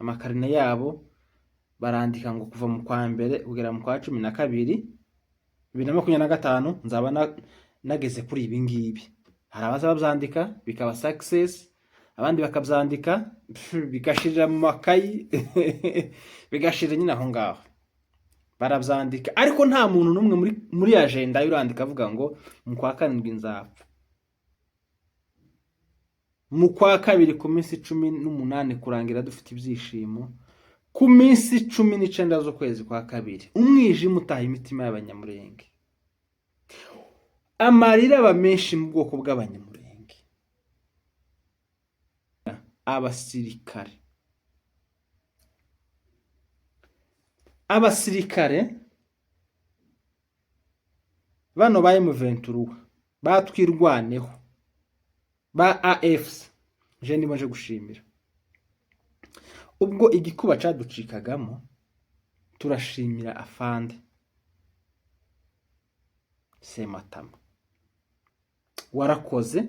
Amakarine yabo barandika ngo kuva mu kwa mbere kugera mu kwa 12 2025 nzaba nageze kuri ibi ngibi. Hari abaza babyandika bikaba success, abandi bakabyandika bigashirira mu makayi, bigashirira nyine aho ngaho. Barabyandika, ariko nta muntu n'umwe muri agenda ye urandika avuga ngo mu kwa karindwi nzapfa, mu kwa kabiri ku minsi 18 kurangira dufite ibyishimo, ku minsi 19 z'ukwezi kwa kabiri umwijima utaha imitima y'Abanyamurenge, amarira aba menshi mu bwoko bw'Abanyamurenge. Abasirikare bano ba M23, ba Twirwaneho, ba AFC, je ndimo nje gushimira ubwo igikuba caducikagamo. Turashimira afande Sematama, warakoze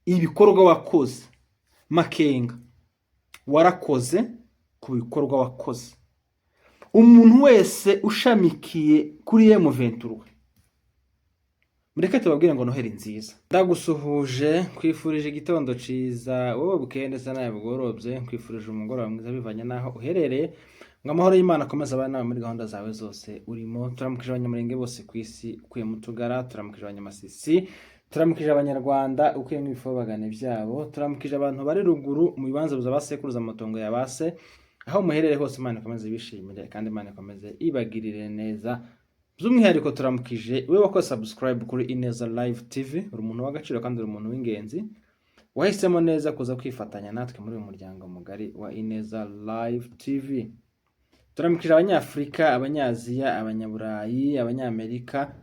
ibikorwa wakoze. Makenga, warakoze ku bikorwa wakoze. Umuntu wese ushamikiye kuri M23, mureke tubabwire ngo Noheli nziza. Ndagusuhuje, nkwifurije igitondo ciza wowe, bukeye ndetse nawe bugorobye, nkwifurije umugoroba mwiza bivanye n'aho uherereye, ngo amahoro y'Imana akomeze abane nawe muri gahunda zawe zose urimo. Turamukije Abanyamurenge bose ku isi, ukuye mu Tugara, turamukije Abanyamasisi, turamukije Abanyarwanda ukuyemo ibifobagane byabo, turamukije abantu bari ruguru mu bibanza bya basekuruza, amatongo ya base. Aho muherereye hose, Imana ikomeze ibishimire kandi Imana ikomeze ibagirire neza. By'umwihariko turamukije we wakoze subscribe kuri Ineza Live TV. Uri umuntu w'agaciro kandi uri umuntu w'ingenzi, wahisemo neza kuza kwifatanya natwe muri uyu muryango mugari wa Ineza Live TV. Turamukije Abanyafurika, Abanyaziya, Abanyaburayi, Abanyamerika,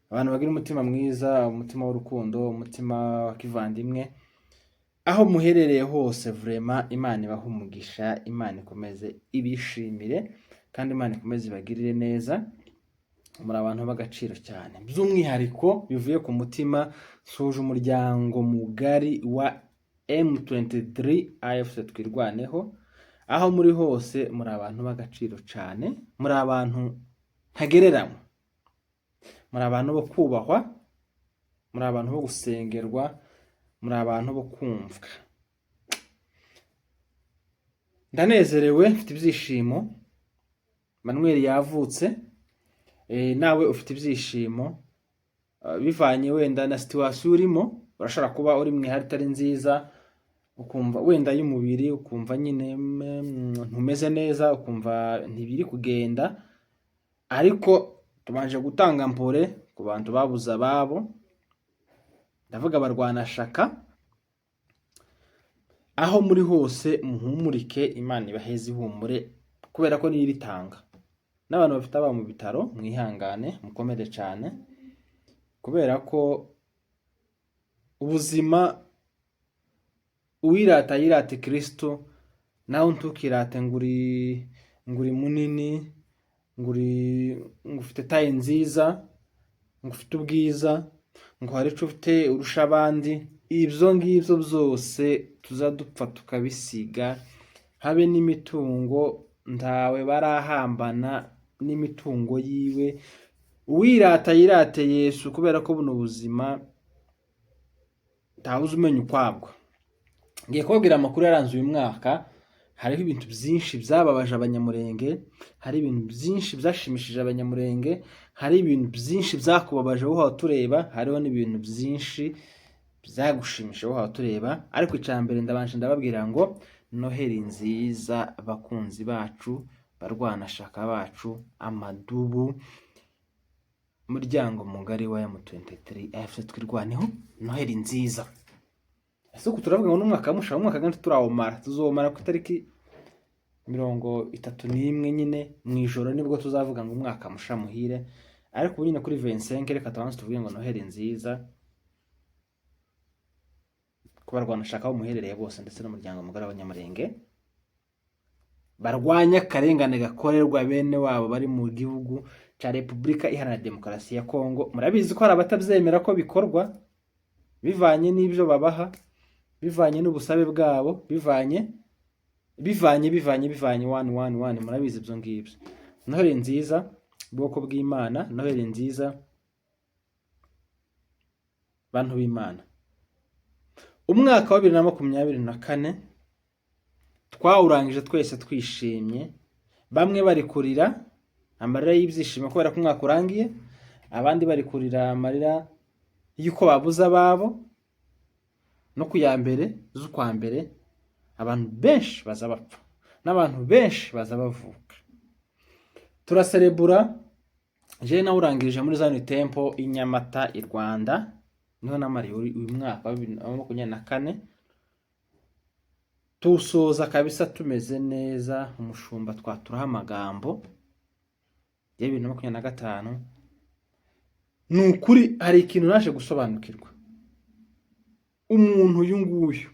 abantu bagira umutima mwiza, umutima w'urukundo, umutima wa kivandimwe. Aho muherereye hose, vraiment Imana ibahe umugisha, Imana ikomeze ibishimire kandi Imana ikomeze ibagirire neza. Muri abantu b'agaciro cyane. By'umwihariko bivuye ku mutima, nsuhuje umuryango mugari wa M23 AFC Twirwaneho. Aho muri hose, muri abantu b'agaciro cyane, muri abantu ntagereranywa, muri abantu bo kubahwa, muri abantu bo gusengerwa, muri abantu bo kumvwa. Ndanezerewe, mfite ibyishimo. Manuel yavutse, nawe ufite ibyishimo. Bivanye wenda na situation urimo, urashobora kuba uri mu ihari itari nziza, ukumva wenda y'umubiri, ukumva nyine ntumeze neza, ukumva ntibiri kugenda. Ariko tubanje gutanga mpore ku bantu babuze ababo, ndavuga abarwanashaka. Aho muri hose muhumurike, Imana ibaheze ihumure kubera ko niyo iritanga. N'abantu bafite ababo mu bitaro, mwihangane, mukomere cyane, kubera ko ubuzima, uwirata yirate Kristo, nawe ntukirate ngo uri munini, ngo ufite taille nziza, ngo ufite ubwiza, ngo hari icyo ufite urusha abandi. Ibyo ngibyo byose tuza dupfa tukabisiga, habe n'imitungo. Ntawe barahambana n'imitungo yiwe. Uwirata yirate Yesu, kubera ko buno buzima ntawuzi umenya ukwabwo. Ngiye kubabwira amakuru yaranze uyu mwaka. Hariho ibintu byinshi byababaje Abanyamurenge, hari ibintu byinshi byashimishije Abanyamurenge, hari ibintu byinshi byakubabaje wowe tureba, hariho n'ibintu byinshi byagushimishije wowe tureba. Ariko icya mbere, ndabanje ndababwira ngo Noheli nziza, bakunzi bacu, barwanashaka bacu, amadubu, muryango mugari wa M23 AFC Twirwaneho, Noheli nziza. Ese uku turavuga ngo n'umwaka musha, umwaka kandi turawumara, tuzowumara ku itariki 31 nyine mu ijoro, nibwo tuzavuga ngo umwaka musha muhire. Ariko ubu nyine kuri 25, reka tubanze tuvuge ngo Noheli nziza ku barwanashaka aho muherereye bose, ndetse n'umuryango mugari w'Abanyamurenge barwanya akarengane gakorerwa bene wabo bari mu gihugu cya Repubulika Iharanira Demokarasi ya Kongo. Murabizi ko hari abatabyemera ko bikorwa, bivanye n'ibyo babaha, bivanye n'ubusabe bwabo, bivanye Bivanye bivanye bivanye, one one one, murabizi ibyo ngibyo. Noheli nziza, bwoko bw'Imana, Noheli nziza, bantu b'Imana. Umwaka wa 2024 twawurangije twese twishimye, bamwe bari kurira amarira y'ibyishimo kubera ko umwaka urangiye, abandi bari kurira amarira y'uko babuze ababo. No ku ya mbere z'ukwa mbere abantu benshi baza bapfa n'abantu benshi baza bavuka. Turaserebura. Jewe nawurangirije muri Zion Temple i Nyamata i Rwanda, niho namariye uyu mwaka wa 2024. Tuwusoza kabisa tumeze neza, umushumba twaturaho amagambo ya 2025. Ni ukuri hari ikintu naje gusobanukirwa: umuntu uyu nguyu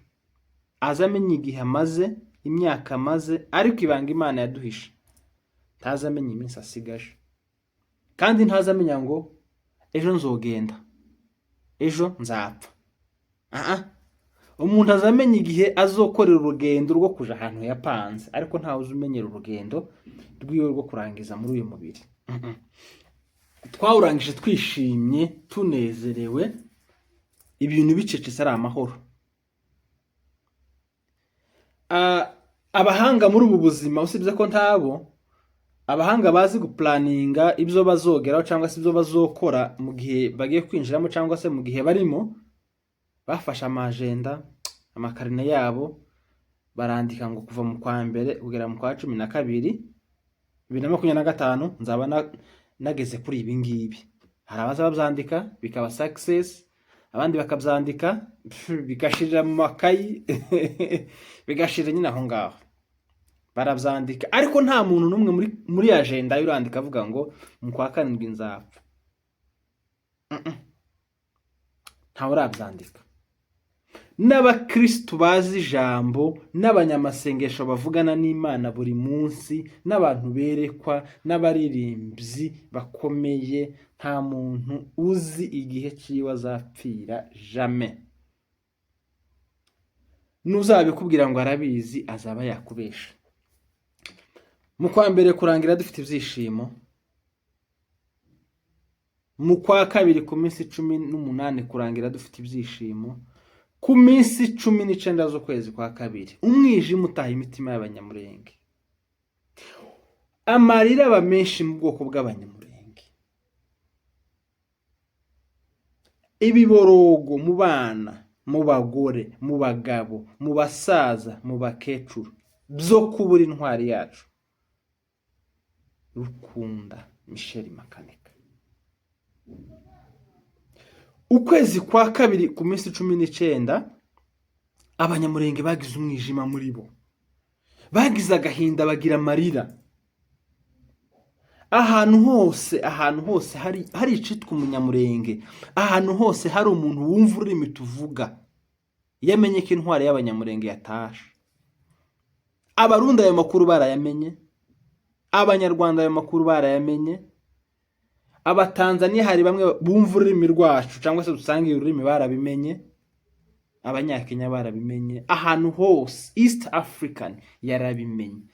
aza amenya igihe amaze, imyaka amaze, ariko ibanga Imana yaduhishe, ntazi amenya iminsi asigaje, kandi ntazi amenya ngo ejo nzogenda, ejo nzapfa. Aha umuntu aza amenya igihe azokorera urugendo rwo kuja ahantu yapanze, ariko ntawe uzi umenyera urugendo rwiwe rwo kurangiza muri uyu mubiri. Twawurangije twishimye, tunezerewe, ibintu bicecetse, ari amahoro. Abahanga muri ubu buzima, usibye ko ntabo, abahanga bazi guplanninga ibyo bazogeraho cyangwa se ibyo bazokora mu gihe bagiye kwinjiramo cyangwa se mu gihe barimo, bafashe ama agenda, amakarine yabo, barandika ngo kuva mu kwa mbere kugera mu kwa 12 2025 nzaba nageze kuri ibi ngibi. Hari abaza babyandika bikaba success, abandi bakabyandika bigashirira mu makayi, bigashirira nyine aho ngaho. Barabyandika, ariko nta muntu n'umwe muri agenda ye urandika avuga ngo mu kwa karindwi nzapfa. Ntawe urabyandika. N'abakristu bazi ijambo, n'abanyamasengesho bavugana n'Imana buri munsi, n'abantu berekwa, n'abaririmbyi bakomeye, nta muntu uzi igihe cyiwe azapfira, jamais. N'uzabikubwira ngo arabizi azaba yakubesha. Mu kwa mbere kurangira dufite ibyishimo, mu kwa kabiri ku minsi 18 kurangira dufite ibyishimo, ku minsi 19 z'ukwezi kwa kabiri umwijima utaha imitima y'Abanyamurenge, amarira aba menshi mu bwoko bw'Abanyamurenge, ibiborogo mu bana, mu bagore, mu bagabo, mu basaza, mu bakecuru, byo kubura intwari yacu Rukunda Michel Makanika. Ukwezi kwa kabiri ku minsi 19 Abanyamurenge bagize umwijima muri bo, bagize agahinda, bagira amarira. Ahantu hose, ahantu hose hari icitwa umunyamurenge, ahantu hose hari umuntu wumva ururimi tuvuga, iyo amenye ko intwari y'Abanyamurenge yatashe. Abarundi ayo makuru barayamenye, Abanyarwanda ayo makuru barayamenye, Abatanzaniya hari bamwe bumva ururimi rwacu cyangwa se dusangiye ururimi barabimenye, Abanyakenya barabimenye, ahantu hose East African yarabimenye,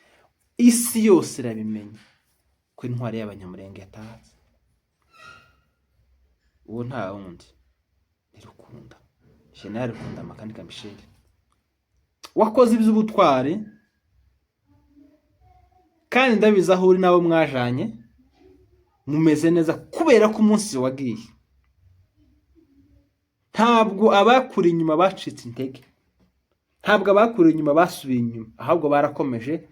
isi yose irabimenye ko intwari y'Abanyamurenge yatatse. Uwo nta wundi ni Rukunda, General Rukunda Makanika Michel, wakoze iby'ubutwari, kandi ndabizi aho uri n'abo mwajanye mumeze neza, kubera ko umunsi wagiye ntabwo abakuri inyuma bacitse intege, ntabwo abakuri inyuma basubiye inyuma, ahubwo barakomeje.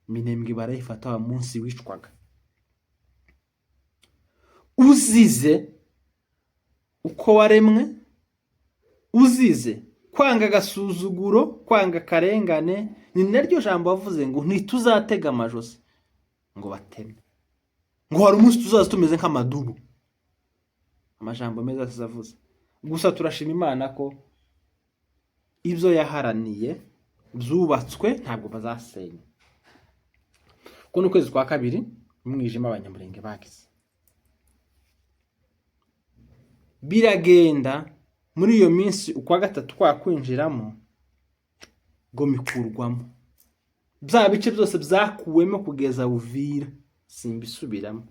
Minembwe barayifata wa munsi wicwaga. Uzize uko waremwe, uzize kwanga agasuzuguro, kwanga akarengane, ni naryo jambo wavuze ngo ntituzatega amajosi ngo bateme, ngo hari umunsi tuzaza tumeze nk'amadubu. Amajambo meza tuzavuze. Gusa turashima Imana ko ibyo yaharaniye byubatswe, ntabwo bazasenya. Kuko n'ukwezi kwa kabiri umwijima Abanyamurenge bagize, biragenda muri iyo minsi ukwa gatatu kwakwinjiramo, Goma ikurwamo. Bya bice byose byakuwemo kugeza Uvira, simbisubiramo.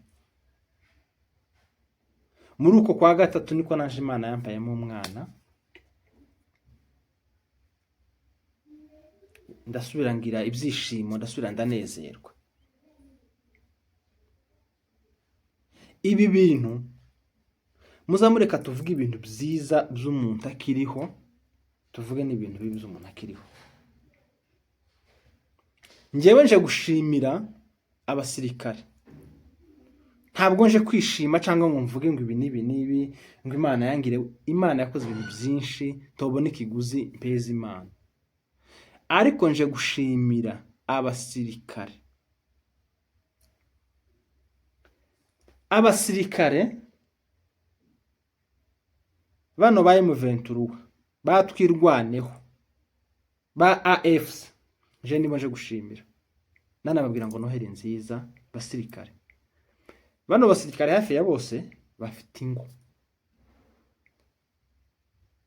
Muri uko kwa gatatu niko naje Imana yampayemo umwana, ndasubira ngira ibyishimo, ndasubira ndanezerwa. Ibi bintu muzamureka tuvuge ibintu byiza by'umuntu akiriho, tuvuge n'ibintu bibi by'umuntu akiriho. Njyewe nje gushimira abasirikare, ntabwo nje kwishima cyangwa ngo mvuge ngo ibi n'ibi n'ibi, ngo Imana yangire. Imana yakoze ibintu byinshi tobona ikiguzi mpeza Imana, ariko nje gushimira abasirikare. Abasirikare bano ba M23 batwirwaneho ba AFC, nje nibo nje gushimira, nanababwira ngo Noheli nziza basirikare. Bano basirikare hafi ya bose bafite ingo,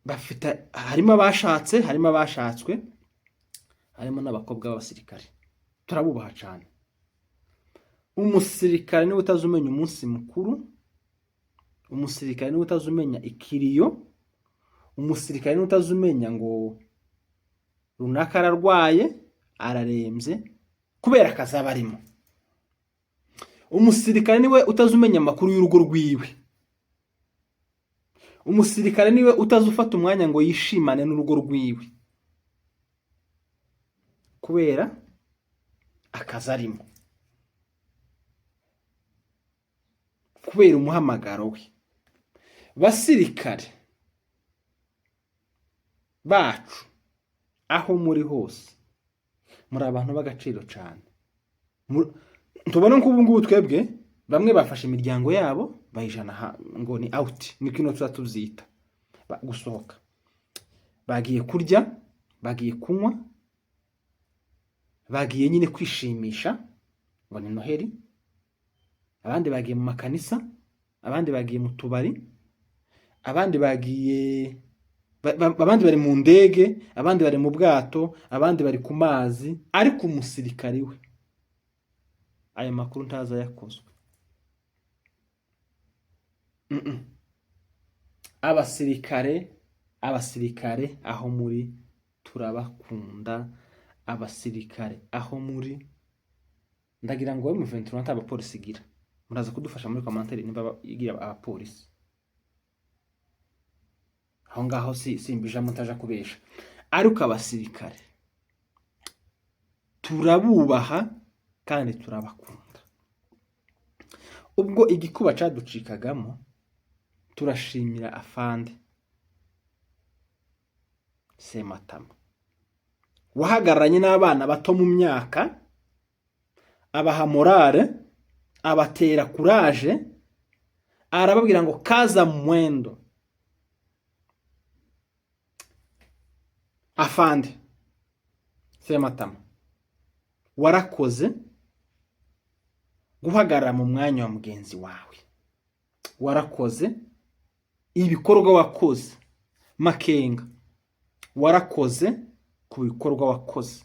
bafite, harimo abashatse, harimo abashatswe, harimo n'abakobwa b'abasirikare, turabubaha cyane. Umusirikare niwe utazi umenya umunsi mukuru, umusirikare niwe utazi umenya ikiriyo, umusirikare niwe utazi umenya ngo runaka ararwaye, ararembye, kubera akazi aba arimo. Umusirikare niwe utazi umenya amakuru y'urugo rwiwe. Umusirikare niwe utazi ufata umwanya ngo yishimane n'urugo rwiwe, kubera akazi arimo, kubera umuhamagaro we. Basirikare bacu aho muri hose, muri abantu b'agaciro cyane. Tubona ko ubu ngubu twebwe bamwe bafashe imiryango yabo bayijana ngo ni out, niko ino tuba tubyita, gusohoka. Bagiye kurya, bagiye kunywa, bagiye nyine kwishimisha ngo ni Noheli, abandi bagiye mu makanisa, abandi bagiye mu tubari, abandi bagiye abandi bari mu ndege, abandi bari mu bwato, abandi bari ku mazi, ariko umusirikari we aya makuru ntazi ayakozwe. Abasirikare, abasirikare aho muri turabakunda, abasirikare aho muri, ndagira ngo M23 nta abapolisi igira. Muraza kudufasha muri commentaire nimba igira abapolisi. Aho ngaho simbijamo ntaja kubesha. Ariko abasirikare turabubaha kandi turabakunda. Ubwo igikuba caducikagamo, turashimira afande Sematama wahagararanye n'abana bato mu myaka, abaha morale, abatera courage, arababwira ngo kaza mwendo. Afande Sematama warakoze guhagarara mu mwanya wa mugenzi wawe, warakoze ibikorwa wakoze. Makenga warakoze ku bikorwa wakoze.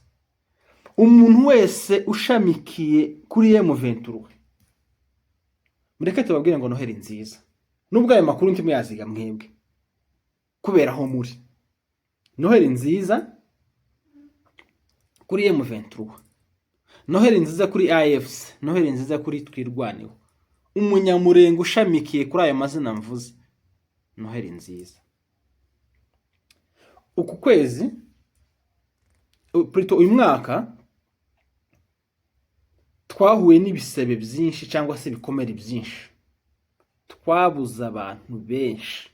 Umuntu wese ushamikiye kuri M23, mureke tubabwire ngo Noheli nziza, nubwo ayo makuru ntimuyaziga mwebwe kubera aho muri. Noheli nziza kuri M23, Noheli nziza kuri AFC, Noheli nziza kuri Twirwaneho. Umunyamurengo ushamikiye kuri ayo mazina mvuze, Noheli nziza. Uku kwezi, plutôt uyu mwaka, twahuye n'ibisebe byinshi cyangwa se ibikomere byinshi. Twabuze abantu benshi,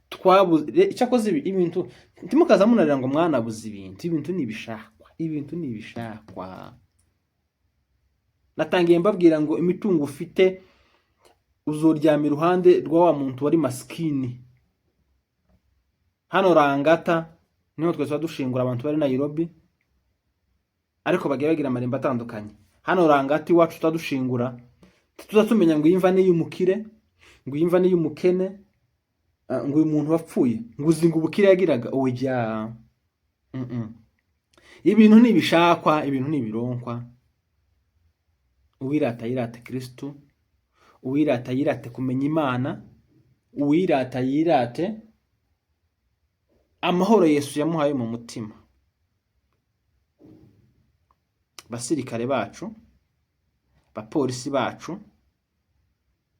twabuze icyakoze ibintu. Ntimukaza munarira ngo mwanabuze ibintu. Ibintu ni ibishakwa, ibintu ni ibishakwa. Natangiye mbabwira ngo imitungo ufite uzoryama iruhande rwa wa muntu wari masikini. Hano Rangata niho twese tuba dushingura abantu bari Nairobi, ariko bagiye bagira amarimbo atandukanye. Hano Rangata iwacu tuba dushingura, tuza tumenya ngo iyi mva ni iy'umukire, ngo iyi mva ni iy'umukene, ngo uyu muntu wapfuye ngo uzi ngo ubukire yagiraga. Oya. Ibintu ntibishakwa, ibintu ntibironkwa. Uwirata yirate Kristu, uwirata yirate kumenya Imana, uwirata yirate amahoro Yesu yamuhaye mu mutima. Basirikare bacu, bapolisi bacu,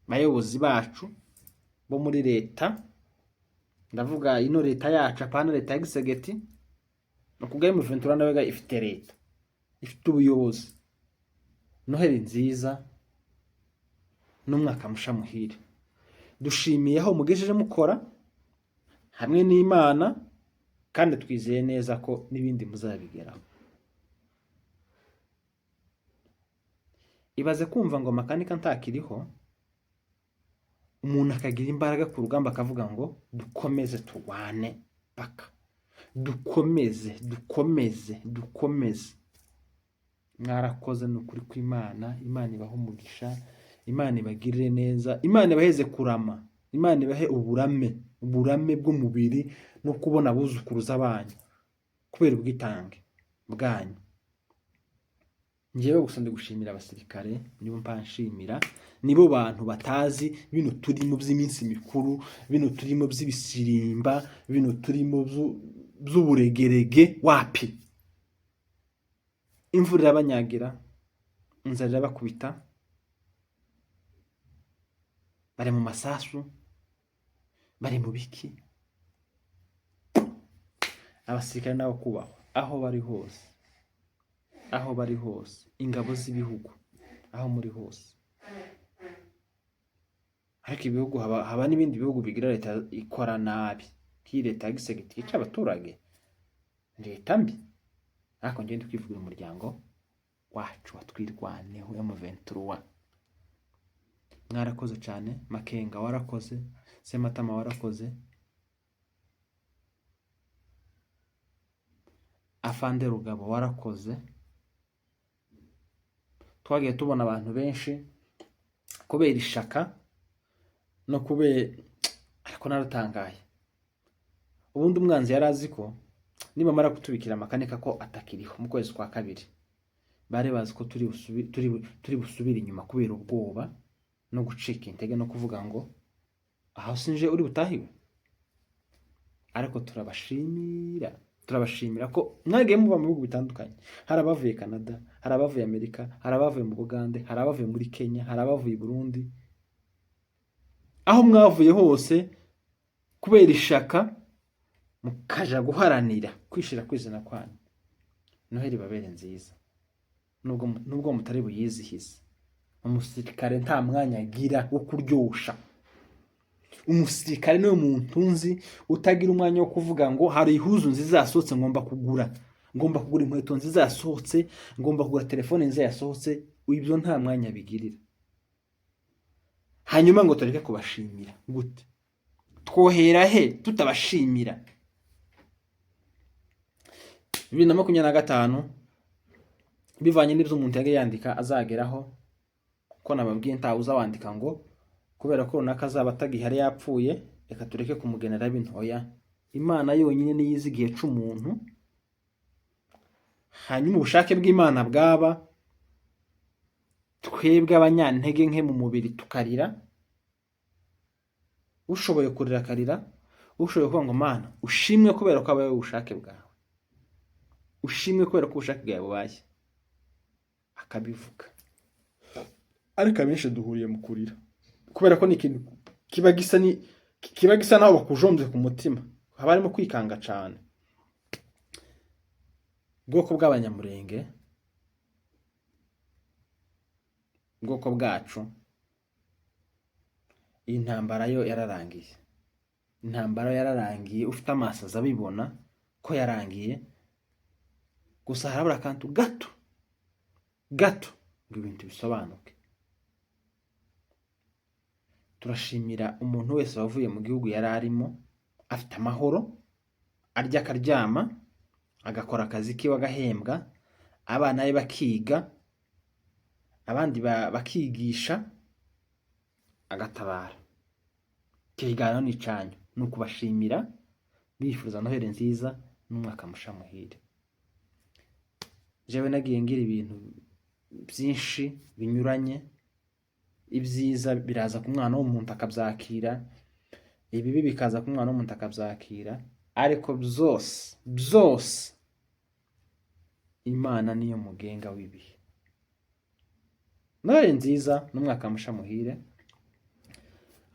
bayobozi bacu bo muri leta, ndavuga ino leta yacu, apana leta ya Gisegeti. Ni ukuvuga M23 nawe ifite leta, ifite ubuyobozi. Noheli nziza n'umwaka musha muhire. Dushimiye aho mugejeje mukora hamwe n'Imana, kandi twizeye neza ko n'ibindi muzabigeraho. Ibaze kumva ngo Makanika ntakiriho, umuntu akagira imbaraga ku rugamba akavuga ngo dukomeze turwane paka, dukomeze, dukomeze, dukomeze. Mwarakoze, ni ukuri kw'Imana. Imana ibahe umugisha, Imana ibagirire neza, Imana ibaheze kurama, Imana ibahe uburame, uburame bw'umubiri no kubona abuzukuruza banyu kubera ubwitange bwanyu. Njyewe gusa ndi gushimira abasirikare, nibo mpanshimira, nibo bantu batazi bino turimo by'iminsi mikuru, bino turimo by'ibisirimba, bino turimo by'uburegerege. Wapi, imvura irabanyagira, inzara irabakubita, bari mu masasu, bari mu biki. Abasirikare nabo kubahwa aho bari hose, aho bari hose, ingabo z'ibihugu aho muri hose. Ariko ibihugu haba n'ibindi bihugu bigira leta ikora nabi, nk'iyi leta ya Gisegeti yica abaturage, leta mbi. Ariko njyewe ndi kwivugira umuryango wacu wa Twirwaneho M23. Mwarakoze cyane. Makenga warakoze, Sematama warakoze, Afande Rugabo warakoze. Twagiye tubona abantu benshi kubera ishaka no kubera, ariko naratangaye. Ubundi umwanzi yari azi ko nibamara kutubikira Makanika ko atakiriho mu kwezi kwa kabiri, bari bazi ko turi busubire inyuma kubera ubwoba no gucika intege no kuvuga ngo aho sinje uri butahiwe. Ariko turabashimira, turabashimira ko mwagiye muva mu bihugu bitandukanye. Hari abavuye Canada, hari abavuye Amerika, hari abavuye mu Bugande, hari abavuye muri Kenya, hari abavuye i Burundi. Aho mwavuye hose kubera ishaka mukaja guharanira kwishira kwizana kwanyu. Noheli ibabere nziza, nubwo mutari buyizihize. Umusirikare nta mwanya agira wo kuryosha. Umusirikare niwe muntu nzi utagira umwanya wo kuvuga ngo hari ihuzu nziza yasohotse ngomba kugura, ngomba kugura inkweto nziza yasohotse, ngomba kugura telefone nziza yasohotse. Ibyo nta mwanya bigirira. Hanyuma ngo tureke kubashimira gute? Twohera he tutabashimira? 2025 bivanye n'ibyo umuntu yagiye yandika azageraho, ko nababwiye ntawe uzawandika ngo kubera ko runaka azaba atagihari yapfuye, reka tureke kumugenera bino. Oya, Imana yonyine niyo izi igihe c'umuntu. Hanyuma ubushake bw'Imana bwaba, twebwe abanyantege nke mu mubiri tukarira, ushoboye kurira akarira, ushoboye kuvuga ngo Mana ushimwe kubera ko habayeho ubushake bwawe, ushimwe kubera ko ubushake bwawe bubaye, akabivuga. Ariko abenshi duhuriye mu kurira kubera ko ni ikintu kiba gisa naho bakujombye ku mutima, haba harimo kwikanga cyane. Ubwoko bw'Abanyamurenge, ubwoko bwacu, iyi ntambara yo yararangiye. Intambara yararangiye, ufite amaso azabibona ko yarangiye. Gusa harabura akantu gato gato ngo ibintu bisobanuke. Turashimira umuntu wese wavuye mu gihugu yari arimo afite amahoro, arya akaryama, agakora akazi kiwe agahembwa, abana be bakiga, abandi bakigisha, agatabara. Ikiganiro ni icanyu, ni ukubashimira, bifuza Noheli nziza n'umwaka musha muhire. Jewe nagiye ngira ibintu byinshi binyuranye. Ibyiza biraza ku mwana w'umuntu akabyakira, ibibi bikaza ku mwana w'umuntu akabyakira, ariko byose byose Imana niyo mugenga w'ibihe. Noheli nziza n'umwaka musha muhire.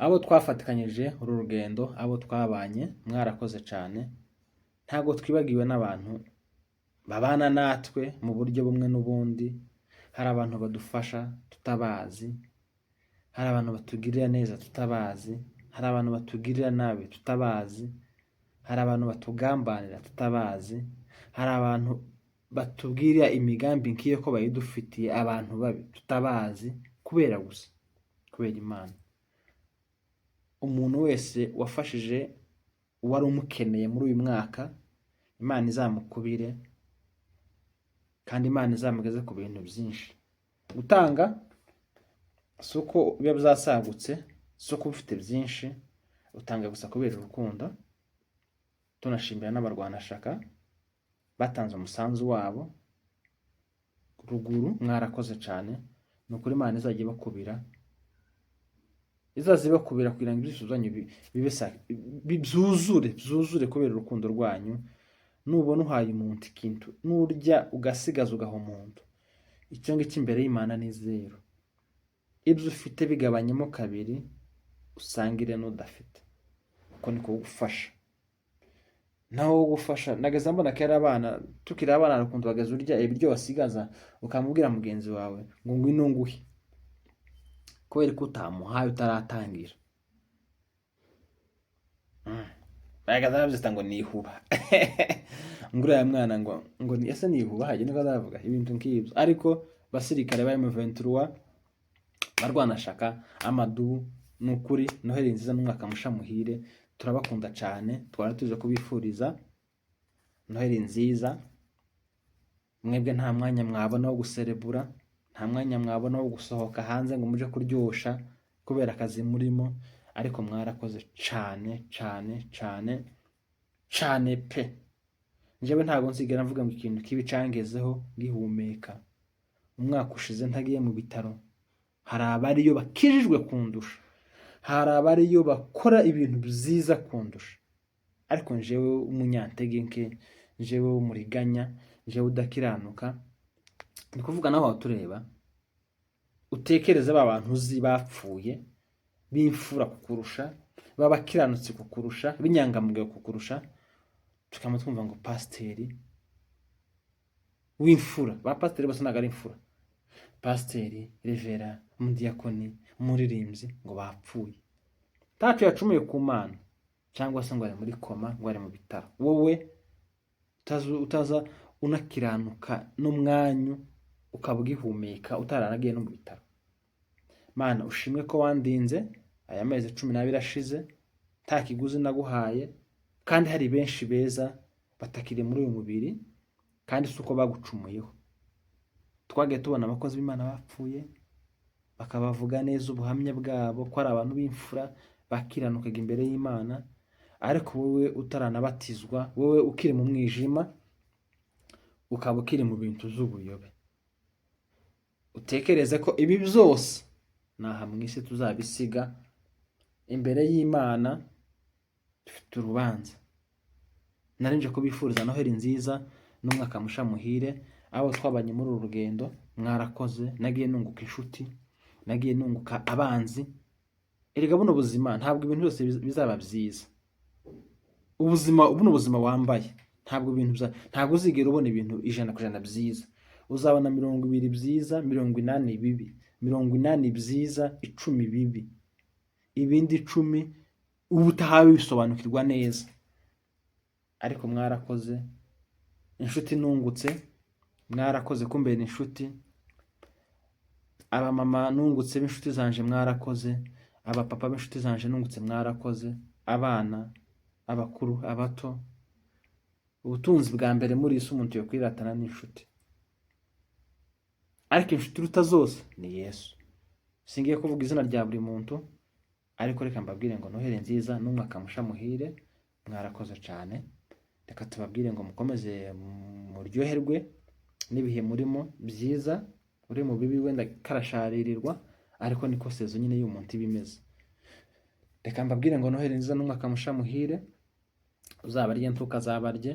Abo twafatikanyije uru rugendo, abo twabanye, mwarakoze cyane. Ntabwo twibagiwe n'abantu babana natwe mu buryo bumwe n'ubundi. Hari abantu badufasha tutabazi, hari abantu batugirira neza tutabazi, hari abantu batugirira nabi tutabazi, hari abantu batugambanira tutabazi, hari abantu batubwira imigambi nk'iyo ko bayidufitiye, abantu babi tutabazi, kubera gusa kubera Imana. Umuntu wese wafashije uwari umukeneye muri uyu mwaka, Imana izamukubire kandi Imana izamugeze ku bintu byinshi. Gutanga si uko biba byasagutse, si uko uba ufite byinshi, utanga gusa kubera urukundo. Tunashimira n'abarwanashyaka batanze umusanzu wabo ruguru, mwarakoze cyane. Ni ukuri Imana izajya ibakubira, izaza ibakubira kugira ngo ibyifuzo byanyu bibe byuzure, byuzure kubera urukundo rwanyu. Nubona uhaye umuntu ikintu, nurya ugasigaza ugaha umuntu, icyo ngicyo imbere y'Imana ni zero. Ibyo ufite bigabanyemo kabiri, usangire n'udafite. Uko niko gufasha. Naho wo gufasha, nageze mbona kera abana, tukiri abana, hari ukuntu wageze urya ibiryo wasigaza, ukamubwira mugenzi wawe ngo ngwino nguhe, kubera ko utamuhaye utaratangira. Bagaza babyita ngo nihuba, ngo uriya mwana ngo ese nihuba hajya, niko azavuga ibintu nk'ibyo. Ariko basirikare ba M23, barwanashaka amadubu, ni ukuri Noheli nziza n'umwaka musha muhire. Turabakunda cyane, twari tuje kubifuriza Noheli nziza. Mwebwe nta mwanya mwabona wo guserebura, nta mwanya mwabona wo gusohoka hanze ngo muje kuryosha kubera akazi murimo, ariko mwarakoze cyane cyane cyane cyane pe. Njyewe ntabwo nzigera mvuga ngo ikintu kibi cangezeho ngihumeka. Umwaka ushize ntagiye mu bitaro. Hari abariyo bakijijwe kundusha, hari abariyo bakora ibintu byiza kundusha, ariko njyewe w'umunyantege nke, njyewe w'umuriganya, njyewe udakiranuka, ni kuvuga nawe tureba utekereze ba bantu uzi bapfuye b'imfura kukurusha, b'abakiranutsi kukurusha, b'inyangamugayo kukurusha, tukaba twumva ngo pasiteri w'imfura, ba pasiteri bose ntabwo ari imfura, pasiteri, revera, umudiyakoni, umuririmbyi, ngo bapfuye ntaco yacumuye ku Mana, cyangwa se ngo ari muri koma, ngo ari mu bitaro. Wowe utaza unakiranuka n'umwanyu, ukaba ugihumeka, utaranagiye no mu bitaro. Mana ushimwe ko wandinze aya mezi 12 ashize nta kiguzi naguhaye, kandi hari benshi beza batakiri muri uyu mubiri, kandi si uko bagucumuyeho. Twagiye tubona abakozi b'Imana bapfuye, bakabavuga neza ubuhamya bwabo ko ari abantu b'imfura bakiranukaga imbere y'Imana, ariko wowe utaranabatizwa, wowe ukiri mu mwijima, ukaba ukiri mu bintu z'ubuyobe, utekereze ko ibi byose naha mu isi tuzabisiga. Imbere y'Imana dufite urubanza. Narinje kubifuriza Noheli nziza n'umwaka musha muhire. Abo twabanye muri uru rugendo, mwarakoze. Nagiye nunguka inshuti, nagiye nunguka abanzi. Erega buno buzima ntabwo ibintu byose bizaba byiza. Ubuzima, buno buzima wambaye, ntabwo ibintu ntabwo uzigera ubona ibintu 100% byiza. Uzabona 20 byiza, 80 bibi, 80 byiza, 10 bibi, ibindi 10 uba utahawe bisobanukirwa neza. Ariko mwarakoze, inshuti nungutse, mwarakoze kumbera inshuti. Abamama nungutse b'inshuti zanje, mwarakoze. Abapapa b'inshuti zanje nungutse, mwarakoze. Abana, abakuru, abato. Ubutunzi bwa mbere muri iyi si umuntu yakwiratana n'inshuti, ariko inshuti iruta zose ni Yesu. Singiye kuvuga izina rya buri muntu, ariko reka mbabwire ngo Noheli nziza n'umwaka musha muhire. Mwarakoze cyane. Reka tubabwire ngo mukomeze muryoherwe. N'ibihe murimo byiza, uri mu bibi wenda karasharirirwa, ariko niko saison nyine y'umuntu iba imeze. Reka mbabwire ngo Noheli nziza n'umwaka musha muhire. Uzabarye ntukazabarye.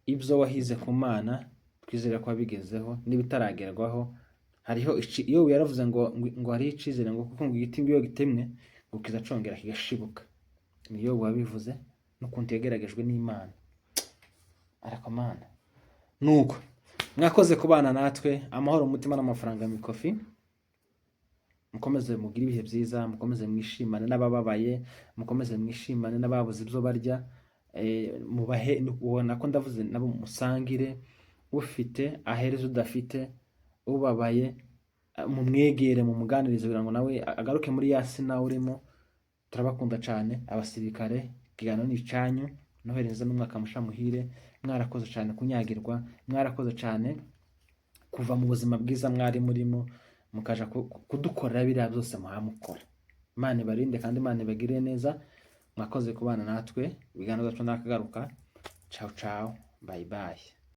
Ibyo wahize ku Mana twizere ko wabigezeho, n'ibitaragerwaho hariho iyo yaravuze ngo hariho icizere, ngo kuko ngo igiti ngo iyo gitemwe ngo kizacongera kigashibuka. Niyo wabivuze n'ukuntu yageragejwe n'Imana, ariko Mana. Nuko mwakoze kubana natwe. Amahoro mu mutima n'amafaranga mu ikofi. Mukomeze mugire ibihe byiza, mukomeze mwishimane n'abababaye, mukomeze mwishimane n'ababuze ibyo barya. Mubahe, ubona ko ndavuze nabo, musangire. Ufite ahereza udafite, ubabaye mumwegere, mumuganirize kugira ngo nawe agaruke muri ya si nawe urimo. Turabakunda cyane abasirikare. Ikiganiro ni icyanyu. Noheli nziza n'umwaka musha muhire. Mwarakoze cyane kunyagirwa, mwarakoze cyane kuva mu buzima bwiza mwari murimo mukaja kudukorera biriya byose muhamukora. Imana ibarinde kandi Imana ibagirire neza. Mwakoze kubana natwe. Ibiganiro byacu nakagaruka. Ciao ciao, bye bye.